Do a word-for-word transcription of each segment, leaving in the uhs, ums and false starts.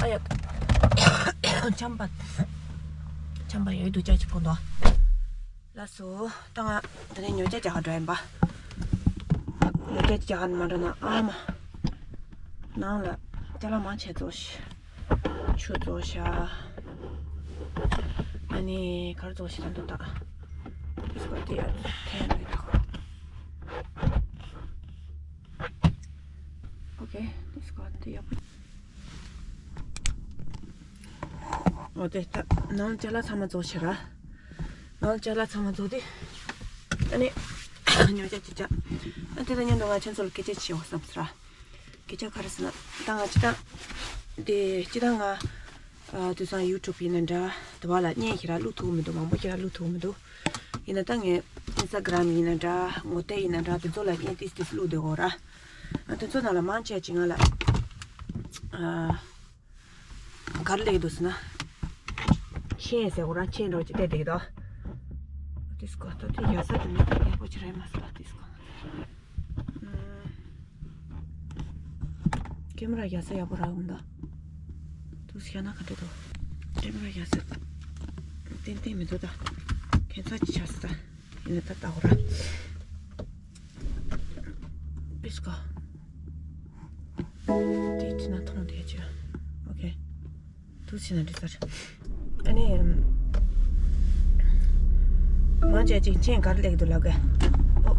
ཨ་ཡ། ཆམ་པ། ཆམ་པ་ཡོད་དུ་ཅག་ཅིག་ཕོག་འདུག་ལགས་སོ། ད་ང་ད་ནས་ཉོ་ཆ་རྒྱག་ག་འགྲོ་ཡིན་པ། ཉོ་ཆ་རྒྱག་ག་མ་འགྲོ་ན་ཨ་མ། ནང་ལ་ཅ་ལག་མང་ཆེ་བཙོ་ཤི། ཆུ་བཙོ་ཤ། ཨ་ནི་གར་བཙོ་ཤི་ད་འདུག་ད། ཨོ་ཁེ། དེ་སྐོར་དེ་ཡག་པོ། འོ་དེ་ད་ནང་ཅ་ལག་ཚང་མ་བཙོ་ཤི་ར། ནང་ཅ་ལག་ཚང་མ་བཙོ་དེ། ཨ་ནི་ཉོ་ཆ་ཅི་ཆ། ཨ་དེ་ད་མཉམ་དུ་ང་ཁྱེད་ཚོ་ལ་སྐད་ཆ་བྱེད་འོ་བསམ་སི་ར། སྐད་ཆ་ག་རེ་ཟེར་ན། ད་ང་སྤྱི་བཏང་། དེ་སྤྱི་བཏང་ང་། ཨ་དུས་སང་ཡུ་ཊུབ་ཡིན་ན་འདྲ། དེ་བ་ལ་བརྙན་ཞིག་ར་བླུག་ཐུབ་མི་འདུག་མང་པོ་ཞིག་ར་བླུག་ཐུབ་མི་འདུག་ཡིན་ན་ད་ངས་ཨིན་སྟ་གྷི་རམ་ཡིན་ན་འདྲ། ངོ་དེབ་ཡིན་ན་འདྲ། དེ་ཚོ་ལ་བརྙན་ཏིས་ཏིས་བླུག་བསྡད་ཡོད་ར། ཨ་དེ་ཚོ་ནང་ལ་མང་ཆེ་ཅིག་ང་ལ། ཨ་ག་རེ་སླེབས་འདུག་ཟེར་ན། མཆན་ཟེར་གོ་ར་མཆན་འདྲ་ཅིག་བལྟས་བསྡད་ཀྱི་འདུག་ཏིས་ཀོ་ད་དེ་ཡ་ས་དེ་ནི་ཡག་པོ་ཅིག་རེད་མ་སོང་ལ་ཏིས་ཀོ། ཀེམ་ར་རྒྱག་ས་ཡག་པོ་རག་གི་མི་འདུག་ཏུས་ཤ་ན་ག་འདྲ་འདུག་ཀེམ་ར་རྒྱག་ས་ཏན་ཏན་མི་འདུག་ད་ཁྱད་མཚར་ཅིག་ཆགས་སོང་ད། ཡིན་ན་ད་ལྟ་འོ་ར། པིས་ཀོ། དེ་ཁྲིད་ན་མཐོང་བསྡད་ཅིག་ཨོ་ཁེ། ཏུས་ཤ་ན་འདྲི་ས་རེད། ཨ་ནི། མང་ཆེ་ཅིག་མཆན་ག་རེ་སླེབས་འདུག་ལབ་གི། ཨོ།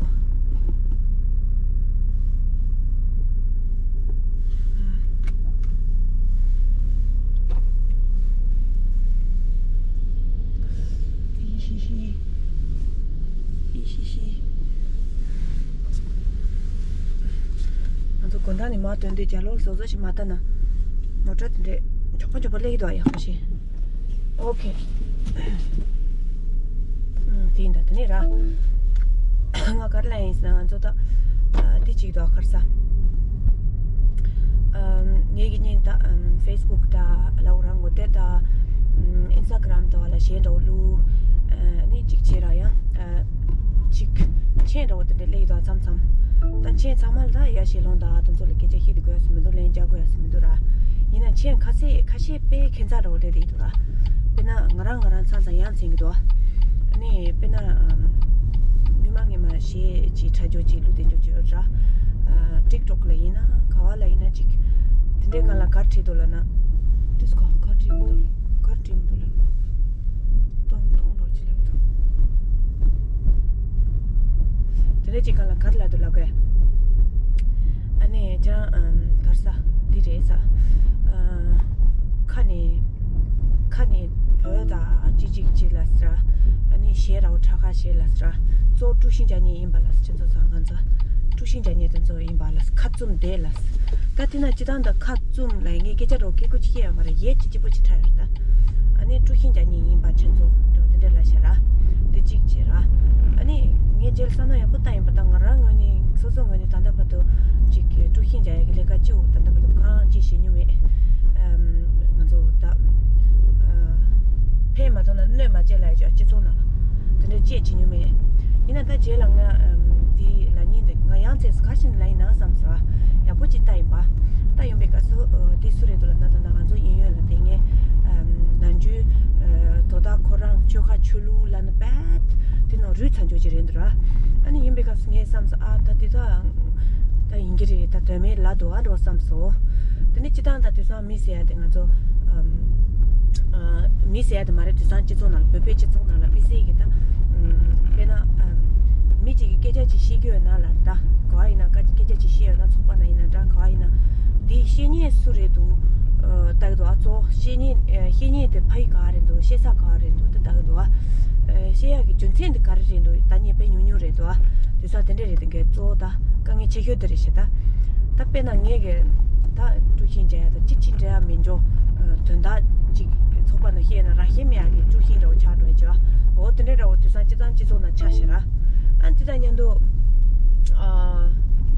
ཨི་ཤི་ཤི། ཨི་ཤི་ཤི། ང་ཚོ་དགོང་དག་ནས་མར་ཐོན་དུས་རྒྱ་ལོག་བཟོ་བཟོ་ཞིག་མ་ལྟ་ན། མོ་ཊ་དེ་འདྲས་མགྱོགས་པོ་མགྱོགས་པོ་སླེབས་ཀྱི་འདུག་ཡག་པོ་ཞིག་ཨོ་ཁེ། ཨུམ། དེ་ཡིན་ད་དེ་ནས་ར། ང་ག་རེ་ལབ་ཡིན་ཟེར་ན་ང་ཚོ་ད། ཨ་དེ་གཅིག་དང་ཁར་ས། ཨམ། ངེད་ཀྱི་གཉིས་ད་ཨམ་ཕེ་སི་བུག་ད་ལའོ་རང་ངོ་དེ་ད། ཨམ། ཨིན་སྟ་གྷི་རམ་ད་བ་ལ་གཞས་འདྲ་བོ་བླུག་ཨ་ནི་གཅིག་བྱས་ར་ཡང་། ཨ། གཅིག་མཆན་འདྲ་བོ་དེ་འདྲ་སླེབས་ཡོད་མཚམས་མཚམས། ད་མཆན་ཚང་མ་ལ་ད་ཡ་ཞེ་ལོང་ད་དེ་ཚོ་ལ་སྐད་ཆ་བཤད་དགོས་ཡ་ཟེར་མི་འདུག་ལན་རྒྱག་དགོས་ཡ་ཟེར་མི་འདུག་ར། ཡིན་ན་མཆན་ཁ་ཤས་ཁ་ཤས་དཔེ་ཁྱད་མཚར་འདྲ་བོ་སླེབས་བསྡད་འདུག་ར། དཔེར་ན་ང་རང་ང་རང་ཚང་ཚང་ཡ་མཚན་གྱི་འདུག་ཨ་ནི་དཔེར་ན། ཨམ། མི་མང་ངེས་མ་གཞས་ཅིག་ཁྲ་ཇོ་ཅིག་བླུགས་བསྡད་འཇོག་ཅིག་ཡོད་ར། ཨ། ཊིག་ཊོག་ལ་ཡིན་ན་ག་བ་ལ་ཡིན་ན་ཅིག་དེ་འདྲའི་སྒང་ལ་ག་རེ་བྲིས་འདུག་ལབ་ན། ཏིས་ཀོ་ག་རེ་བྲིས་མི་འདུག་ལབ། ག་རེ་བྲིས་མི་འདུག་ལབ། ཏོང་ཏོང་འདྲ་ཅིག་ལབ་འདུག་དེ་འདྲའི་ཅིག་སྒང་ལ་ག་རེ་ལབ་འདུག་ལབ་གས། ཨ་ནི་ཅང་ཨམ་གར་ས་འདི་རེད་ས། ཨ། ཁ་ནས་ཁ་ནས་བོད་དང་ཅི་ཅིག་ཅིག་ལ་ཟེར། ཨ་ནི་གཞས་ར་བོ་ཁྲ་ཁ་གཞས་ལ་ཟེར། གཙོ་བོ་དཀྲུག་ཤིང་རྒྱག་མཁན་ཡིན་པ་ལ་ཟེར། ཁྱེད་ཚོ་ཚང་ང་ཚོ་དཀྲུག་ཤིང་རྒྱག་མཁན་དེ་ཚོ་ཡིན་པ་ལ་ཟེར། ཁ་བཙུམ་བསྡད་ལ་ཟེར། ད་དེ་ན་སྤྱིར་བཏང་ད་ཁ་བཙུམ་ལ་ངས་སྐད་ཆ་རོ་སྐད་ཁུ་ཅིག་བཤད་ཡོད་མ་རེད། ཡས་ཅིག་སྐྱིད་པོ་ཅིག་ཁྲ་ཡོད་ད། ཨ་ནི་དཀྲུག་ཤིང་རྒྱག་མཁན་ཡིན་པ་ཁྱེད་ཚོ་འགྲོ་དེ་འདྲ་ལ་བཤད་ར། དེ་གཅིག་བྱེད་ར། ཨ་ནི་ངས་རྗེས་བསམ་བློ་ཡག་པོ་བཏང་ཡིན་པ་ད་ང་རང་ངོས་ནས་སོ་སོ་ངོས་ནས་ད་ལྟ་བར་དུ་ཅིག་དཀྲུག་ཤིང་རྒྱག་ཡག་གི་ལས་ཀ་ཅིའོ་ད་ལྟ་བར་དུ་གང་ཅི་བྱེད་མྱོང་མེད། ཨམ། ང་ཚོ་ད་ཨ་ཕན་མ་ཐོགས་ན་གནོད་མ་བྱེད་ལ་ཡ་སྤྱི་ཚོགས་ནང་དེ་འདྲ་བྱེད་བྱེད་མྱོང་མེད། ཡིན་ན་ད་རྗེས་ལ་ང་ཨམ་དེའི་ལ་ཉིན་དེ་ང་ཡང་ཚེ་ག་ཞིག་ལ་ཡིན་ན་བསམ་སོང་། ཡག་པོ་ཅིག་ལྟ་ཡིན་པ། ལྟ་ཡོང་པའི་སྐབས་སུ་ཨ་དེ་སུ་རེད་འདུག་ལབ་ན་ད་ལྟ་ང་ཚོ་གཡས་གཡོན་ལ་བསྡད་མཁན་ཨམ་ནམ་རྒྱུན་ཨ་དོ་བདག་ཁོ་རང་ཆོལ་ཁ་ཆོས་ལུགས་ལབ་ན་བད་དེ་ནང་རུལ་ཚར་འཇོག་ཅིག་རེད་འདུག་ར། ཨ་ནི་ཡིན་པའི་སྐབས་སུ་ངས་བསམ་སོང་། ཨ་ད་དེ་ད་ད་ཡིན་གྱི་རེད། ད་དོན་མེད་ལབ་འདུག་ཨ་འགྲོ་བསམ་སོང་། དེ་ནས་སྤྱིར་བཏང་ད་དུས་སང་མི་ཟེར་ཡ་དེ་ང་ཚོ་ཨམ་ཨ་མི་ཟེར་ཡ་དེ་མ་རེད། དུས་སང་སྤྱི་ཚོགས་ནང་ལ་བོད་པའི་སྤྱི་ཚོགས་ནང་ལ་མི་ཟེར་གི་ད་ཨམ་དཔེར་ན་ཨམ་མི་གཅིག་གིས་སྐད་ཆ་ཅིག་བཤད་རྒྱུ་ཡོད་ན་ལ་ད་ག་བ་ཡིན་ན་སྐད་ཆ་ཅིག་བཤད་ཡོད་ན་ཚོགས་པ་ན་ཡིན་ན་འདྲ་ག་བ་ཡིན་ན་དེ་བཤད་མཁན་སུ་རེད་འདུག་ཨ་ལྟ་གི་འདུག་ཨ་གཙོ་བོ་བཤད་མཁན་ཨ་བཤད་མཁན་དེ་ཕ་ཡུལ་ག་བ་རེད་འདུག་བཤད་ས་ག་བ་རེད་འདུག་དེ་ལྟ་གི་འདུག་ཨ་བཤད་ཡག་གི་རྒྱུ་མཚན་དེ་ག་རེ་རེད་འདུག་ད་ངས་དཔེ་ཉུང་ཉུང་རེད་འདུག་ཨ། དུས་སང་དེ་འདྲས་རེད། དེ་གའི་གཙོ་བོ་ད་དཀའ་ངལ་ཆེ་ཤོས་དེ་རེད་ཤག་ད། ད་དཔེར་ན་ངས་གི་ད་དཀྲུག་ཤིང་རྒྱག་ཡ་ད་ཅི་ཅི་འདྲ་ཡ་མི་འཇོག་དོན་དག་ཅིག་ཚོགས་པ་ནང་བཤད་ན་རང་བཞིན་མེད་ཡ་གི་དཀྲུག་ཤིང་འདྲ་བོ་ཆགས་འགྲོ་ཡ་ཅིག་ཨ། འོ་དེ་འདྲས་འདྲ་བོ་དུས་སང་སྤྱིར་བཏང་སྤྱི་ཚོགས་ནང་ཆགས་ཤག་ར། ཨ་དེ་དང་མཉམ་དུ་ཨ་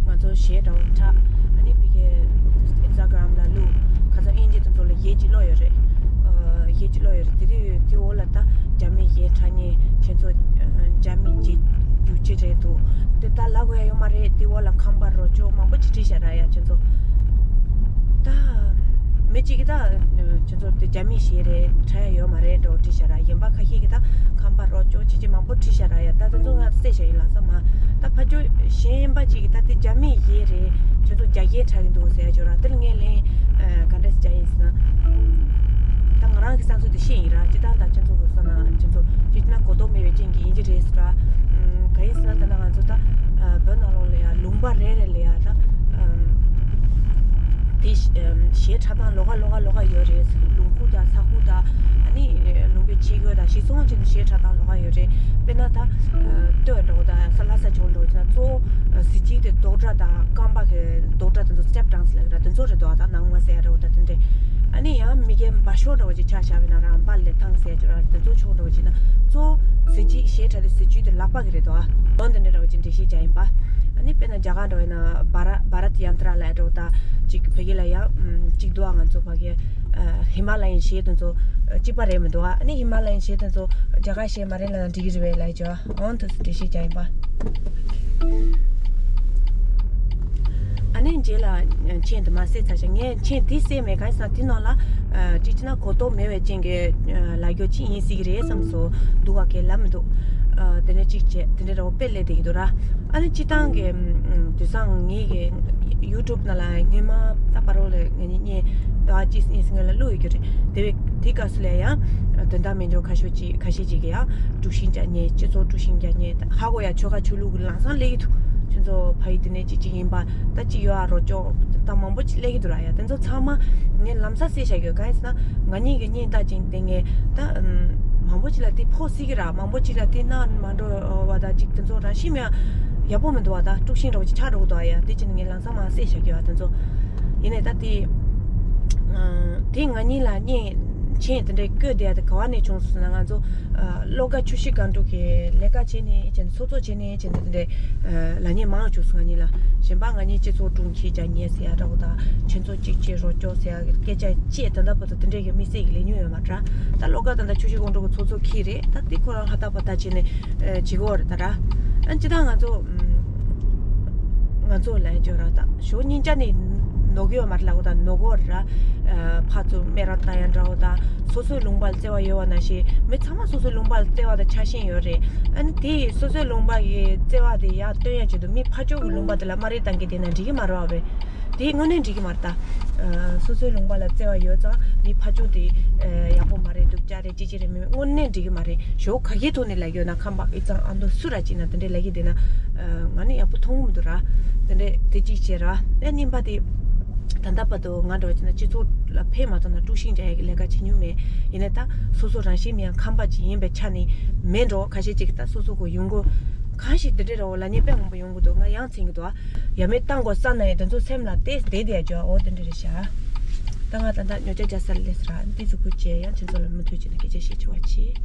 ང་ཚོ་གཞས་འདྲ་བོ་འཁྲབ། ཨ་ནི་ཕ་གི་ཨིན་སྟ་གྷི་རམ་ལ་བླུགས། ཁ་སང་དབྱིན་ཇི་དེ་ཚོ་ལ་གཞས་ཅིག་བླུགས་ཡོད་རེད། ཨ་གཞས་ཅིག་བླུགས་ཡོད་རེད། དེ་དུས་དེ་འོག་ལ་ད་རྒྱ་མི་གཞས་འཁྲབ་མཁན་ཁྱེད་ཚོ་ཨ་རྒྱ་མི་གཅིག་རྒྱུག་ཅིག་རེད་འདུག་དེ་ད་ལབ་དགོས་ཡ་ཡོད་མ་རེད། དེ་འོག་ལ་ཁམས་པ་རོ་ཅོ་མང་པོ་ཅིག་བྲིས་བཞག་ར་ཡ། ཁྱེད་ཚོ་ད་ མི་གཅིག་གིས་ད་ཁྱེད་ཚོ་དེ་རྒྱ་མི་གཞས་རེད། འཁྲབ་ཡ་ཡོད་མ་རེད་འདྲ་བོ་བྲིས་བཞག་ར། གཞན་པ་ཁ་ཤས་ཀྱིས་ད་ཁམས་པ་རོགས་སྐྱོར་བྱེད་ཀྱི་མང་པོ་བྲིས་བཞག་ར། ཡ་ད་དེ་ཚོ་ང་བསད་བཞག་ཡིན། ལམ་སང་མ་ད་ཕ་ཇོ་གཞན་པ་གཅིག་གིས་ད་དེ་རྒྱ་མི་གཞས་རེད། ཁྱེད་ཚོ་རྒྱ་སྐད་འཁྲབ་ཀྱི་འདུག་ཟེར་ཡ་ཅིག་ཡོད་ར། དེ་ལ་ངས་ལན་ག་འདྲ་ཟེར་བྱ་ཡིན་ཟེར་ན། ད་ང་རང་གི་བསམ་ཚུལ་དེ་བཤད་ཡིན་ར། སྤྱིར་བཏང་ད་ཁྱེད་ཚོ་གི་བསམ་ན་ཁྱེད་ཚོ་སྤྱིར་ན་གོ་རྟོགས་མེད་པའི་རྐྱེན་གྱིས་ཡིན་གྱི་རེད་ཟེར་ར། ག་ཡིན་ཟེར་ན་ད་ལྟ་ང་ཚོ་ད་བོད་ནང་ལོགས་ལ་ཡ་ལུང་པ་རེ་རེ་ལ་ཡ་ད་དེ་གཞས་འཁྲབ་སྟངས་ལོགས་ཀ་ལོགས་ཀ་ལོགས་ཀ་ཡོད་རེད། ལུང་ཁུག་དང་ས་ཁུག་དང་ཨ་ནི་ལུང་པའི་ཕྱི་རྒྱལ་དང་གཞིས་གསུམ་ཅན་གཞས་འཁྲབ་སྟངས་ལོགས་ཀ་ཡོད་རེད། དཔེར་ན་ད་སྟོད་འགྲོ་དང་ས་ལྷ་ས་ཕྱོགས་འགྲོ་ཅིག་ན་གཙོ་བོ་གཟི་བརྗིད་དེ་རྡོག་སྒྲ་དང་རྐང་པ་གི་རྡོག་སྒྲ་དེ་ཚོ་སི་ཊེབ་ཌན་སི་ལབ་ཀྱི་ར། དེ་ཚོ་རེད་འདུག་ད་ནང་མ་ཟེར་ཡ་འདྲ་བོ་ད་དེ་འདྲས། ཨ་ནི་ཡང་མི་སྐད་འབའ་ཤོག་འདྲ་བོ་ཅིག་ཆ་བཞག་པ་ཡིན་ན་ར། འབའ་ལེ་ཐང་ཟེར་ཡ་ཅིག་ར། དེ་ཚོ་ཕྱོགས་འདྲ་བོ་ཅིག་ན་གཙོ་བོ་གཟི་བརྗིད་གཞས་འཁྲབ་དེ་གཟི་བརྗིད་དེ་ལག་པ་གི་རེད་འདུག་འོ་དེ་འདྲས་འདྲ་བོ་ཅིག་འགྲེལ་བཤད་རྒྱག་ཡིན་པ། ཨ་ནི་དཔེར་ན་རྒྱ་གར་འདྲ་བོ་ཡིན་ན་བྷ་ར་བྷ་ར་ཏི་ཡན་ཏྲ་ལབ་ཡ་འདྲ་བོ་ད་ཅིག་བོད་སྐད་ལ་ཡང་ཅིག་འདུག་ཨ། ང་ཚོ་ཕ་གི་ཧི་མ་ལ་ཡན་གཞས་དེ་ཚོ་གཅིག་པ་རེད་མི་འདུག་ཨ་ནི་ཧི་མ་ལ་ཡན་གཞས་དེ་ཚོ་རྒྱ་གར་གཞས་མ་རེད་ལབ་ན་འགྲིག་གི་རེད་པས་ལབ་ཡ་ཅིག་འོ་དེ་ཚོ་འགྲེལ་བཤད་རྒྱག་ཡིན་པ། ཨ་ནི་རྗེས་ལ་མཆན་དེ་མ་བསད་ཚར་ཤག་ངས་མཆན་དེ་བསད་མེད། གང་ཡིན་ཟེར་ན་དེ་ནང་ལ་ཅིག་བྱས་ན་གོ་རྟོགས་མེད་པའི་རྐྱེན་གྱིས་ལབ་རྒྱུ་ཅིག་ཡིན་སྲིད་ཀྱི་རེད་བསམ་སོང་། འདུག་ག་གས་ལབ་མི་འདུག་དེ་ནས་ཅིག་བྱས་དེ་འདྲ་འདྲ་བོ་དཔེ་སླེབས་བསྡད་ཀྱི་འདུག་ར། ཨ་ནི་སྤྱིར་བཏང་གི་དུས་སང་ངེད་ཀྱི་ཡུ་ཊུབ་ནང་ལ་སྔོན་མ་ད་བར་བ་ལ་ངེད་གཉིས་ད་ཅིག་གཉིས་སྔོན་ལ་བླུགས་ཡོད་ཀྱི་རེད། དེ་བས་དེའི་སྐབས་སུ་ལ་ཡང་དོན་དག་མེད་འགྲོ་ཁ་ཤས་ཅིག་ཁ་ཤས་ཅིག་གིས་ཡང་དཀྲུག་ཤིང་རྒྱག་མཁན། སྤྱི་ཚོགས་དཀྲུག་ཤིང་རྒྱག་མཁན། ད་ཧ་གོ་ཡ་ཆོལ་ཁ་ཆོས་ལུགས་ཀྱི་ལམ་སང་སླེབས་ཀྱི་འདུག་ཁྱོད་ཚོ་ཕ་ཡུལ་དེ་ནས་ཅིག་ཅིག་ཡིན་པ་ད་ཅིག་ཡོད་ཨ་རོགས་སྐྱོར་ད་མང་པོ་ཅིག་སླེབས་ཀྱི་འདུག་ར། ཡ་དེ་ཚོ་ཚང་མ་ངས་ལམ་སང་བསད་བཞག་ཡོད། གང་ཡིན་ཟེར་ན་ང་གཉིས་ཀྱི་སྙིང་ལྟ་ཅིང་དེ་ངས་ད་མང་པོ་ཅིག་ལ་དེ་ཕོག་སྲིད་ཀྱི་ར། མང་པོ་ཅིག་ལ་དེ་གནང་མ་འགྲོ་བ་ད་ཅིག་དེ་ཚོ་རང་བཞིན་མེད་ཡག་པོ་མི་འདུག་བ། ད་དཀྲུག་ཤིང་འདྲ་བོ་ཅིག་ཆགས་འགྲོ་གི་འདུག་ཨ། ཡ་དེ་ཅིག་ནི་ངས་ལམ་སང་མར་བསད་བཞག་གི་ཡོད་ཨ། དེ་ཚོ་ཡིན་ནའི་ད་དེ་དེ་ང་གཉིས་ལ་བརྙས་མཆན་དེ་འདྲའི་བཀོད་བསྡད་ཡ་དེ་ག་བ་ནས་བྱུང་སོང་ཟེར་ན། ང་ཚོ་བློ་དགའ་ཆུ་བཞི་སྒང་དྲུག་གི་ལས་ཀ་བྱས་ནས་བྱས་ནས་ཚོགས་གཙོ་བྱས་ནས་བྱས་ནས་དེ་འདྲའི་ལབ་མཁན་མང་བྱུང་སོང་ང་གཉིས་ལ། གཞན་པ་ང་གཉིས་སྤྱི་ཚོགས་དྲུང་ཆེ་རྒྱག་མཁན་ཟེར་ཡ་འདྲ་བོ་དང་ཁྱེད་ཚོ་གཅིག་བྱེད་རོགས་སྐྱོར་ཟེར་ཡ་སྐད་ཆ་བཤད་ད་ལྟ་བར་དུ་དེ་འདྲའི་གི་དམིགས་བསལ་གྱི་ལས་མྱོང་ཡོད་མ་རེད། ད་བློ་དགའ་ད་ལྟ་ཆུ་བཞི་སྒང་དྲུག་གི་ཚོགས་གཙོ་ཁྱེད་རེད། ད་དེ་ཁོ་རང་ཧ་ད་པ་ད་བྱས་ནས་བྱེད་དགོས་རེད་ད་ར། ཨ་ཅི་ད་ང་ཚོ་ང་ཚོ་ལ་ཡ་ཅོ་ར་ད་ཞོ་སྙིང་ཅ་ནི་ནོར་གི་ཡོད་མ་རེད་ལབ་གོ་ད་ནོར་གོ་ར། ཕར་ཚུར་སྨད་ར་ལྟ་ཡ་འདྲ་བོ་དང་སོ་སོའི་ལུང་པ་ལ་བརྩེ་བ་ཡོད་པ་ནང་བཞིན་མི་ཚང་མ་སོ་སོའི་ལུང་པ་ལ་བརྩེ་བ་དང་ཆགས་ཞེན་ཡོད་རེད། ཨ་ནི་དེ་སོ་སོའི་ལུང་པ་གི་བརྩེ་བ་དེ་ཡར་སྟོན་ཡ་ཆེད་དུ་མི་ཕར་ཕྱོགས་ཀྱི་ལུང་པ་དེ་ལ་སྨ་རེ་བཏང་གི་བསྡད་ན་འགྲིག་གི་མ་རེད་བ། དེ་དངོས་གནས་འགྲིག་གི་མ་རེད་ད། སོ་སོའི་ལུང་པ་ལ་བརྩེ་བ་ཡོད་ཙང་མི་ཕར་ཕྱོགས་དེ་ཡག་པོ་མ་རེད། སྡུག་ཅག་རེད། ཅི་ཅི་རེད། མི་དངོས་གནས་འགྲིག་གི་མ་རེད། ཞོ་ག་གེའི་ཐོག་ནས་ལབ་ཡོད་ན་ཁམས་པ་ཨི་ཙང་ཨ་མདོ་སུ་ར་ཅིག་ན་དེ་འདྲས་ལབ་ཀྱི་བསྡད་ན་ང་ནི་ཡག་པོ་མཐོང་གི་མི་འདུག་ར། དེ་འདྲས་དེ་གཅིག་བྱས་ར། ཨེ་གཉིས་པ་དེ་ད་ལྟ་བར་དུ་ང་འདྲ་བ་ཅིག་ན་སྤྱི་ཚོགས་ལ་ཕན་མ་ཐོགས་ན་དཀྲུག་ཤིང་རྒྱག་ཡ་གི་ལས་ཀ་བྱེད་མྱོང་མེད། ཡིན་ནའི་ད་སོ་སོ་རང་བཞིན་མི་ཡང་ཁམས་པ་ཅིག་ཡིན་པའི་ཆ་ནས་མེད་འགྲོ། ཁ་ཤས་ཅིག་ད་སོ་སོ་གོ་ཡོང་གོ་གང་ཞིག་དེ་འདྲས་ར་བ་ལབ་མཁན་དཔེ་མང་པོ་ཡོང་གི་འདུག་ང་ཡང་ཚིག་གི་འདུག་ཨ། ཡ་མེད་བཏང་དགོས་ས་ན་ཡ་དེ་ཚོ་སེམས་ལ་བལྟས་བསྡད་བསྡད་ཡ་ཅོ་འོ་དེ་འདྲ་རེད་ཤག་ད་ང་ད་ལྟ་ཉོ་ཆ་རྒྱག་ས་ལ་སླེབས་ས་ར། འདི་ཚོ་ཁུལ་བཅས་ཡང་ཁྱེད་ཚོ་ལ་མུ་མཐུད་བྱས་ནས་སྐད་ཆ་བཤད་ཆོག་པ་གྱིས།